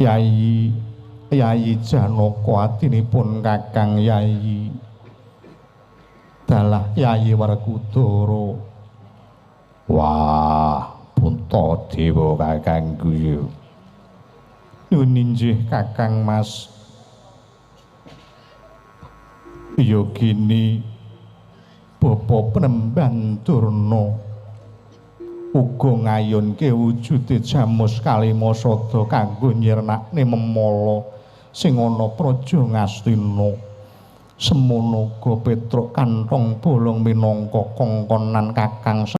Yayi Yayi Janaka atinipun Kakang Yayi dalah Yayi Werkudara. Wah, Puntadewa kakangku. Nuwun injih Kakang Mas. Ya gini Bapa Penemban Durna uga ngayunke wujude Jamus Kalima Sada kanggo nyirnakne memala sing ana praja Ngastina. Semono uga Petruk kanthong bolong minangka kongkonan Kakang